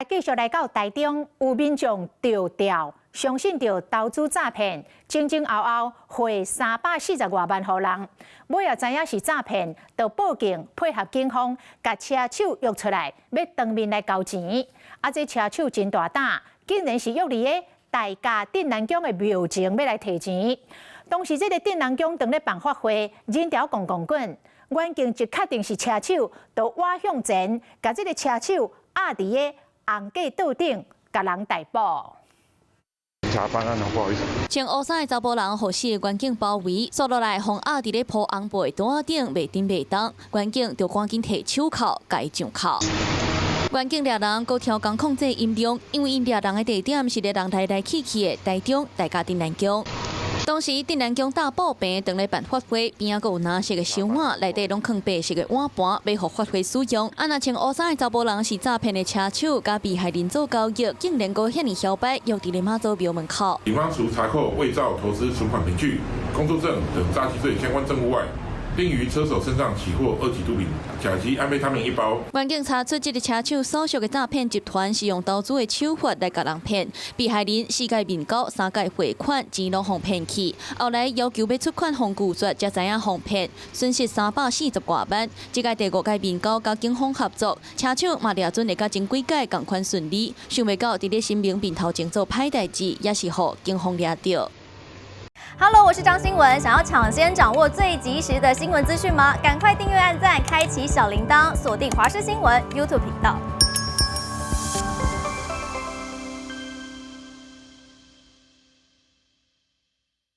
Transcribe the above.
繼續來到台中，有民眾著釣，相信著投資詐騙，前前後後匯340外萬予人，尾仔知影是詐騙，就報警配合警方，共車手約出來，欲當面來交錢。啊，這車手真大膽，竟然是約佇咧大甲鎮瀾宮的廟前欲來提錢。當時這个鎮瀾宮當咧辦法會，人潮滾滾滾，員警一確定是車手，就倚向前，共這个車手壓佇咧紅過桌頂，共人逮捕。警察辦案，不好意思。穿烏衫的查埔人予四个員警包圍，紲落來予壓佇咧鋪紅布的桌仔頂，袂振袂動。員警就趕緊提手銬，共伊上銬。員警掠人，閣調高控制音量，因為𪜶掠人的地點是咧人來來去去的台中大甲鎮瀾宮。當時鎮瀾宮大布棚當咧辦法會，邊仔閣有藍色的收碗，內底攏囥白色的碗盤，欲予法會使用。啊，若穿烏衫的查埔人是詐騙的車手，佮被害人做交易，竟然閣遐爾囂擺，約佇咧媽祖廟門口。警方除查扣偽造投資存款憑據、工作證等詐欺罪相關證物外，並於車手身上起獲二級毒品甲基安非他命一包。員警查出這个車手所屬的詐騙集團是用投資的手法來共人騙，被害人四擺面交，三擺匯款，錢攏予騙去。後來要求欲出款予拒絕，才知影予騙，損失340外萬。這擺第五擺面交佮警方合作，車手嘛掠準會佮前幾擺仝款順利。想袂到佇咧神明面頭前做歹代誌，也是予警方掠著。 Hello，我是張新文。想要搶先掌握最及時的新聞資訊嗎？趕快訂閱、按讚、開啟小鈴鐺，鎖定華視新聞 YouTube 頻道。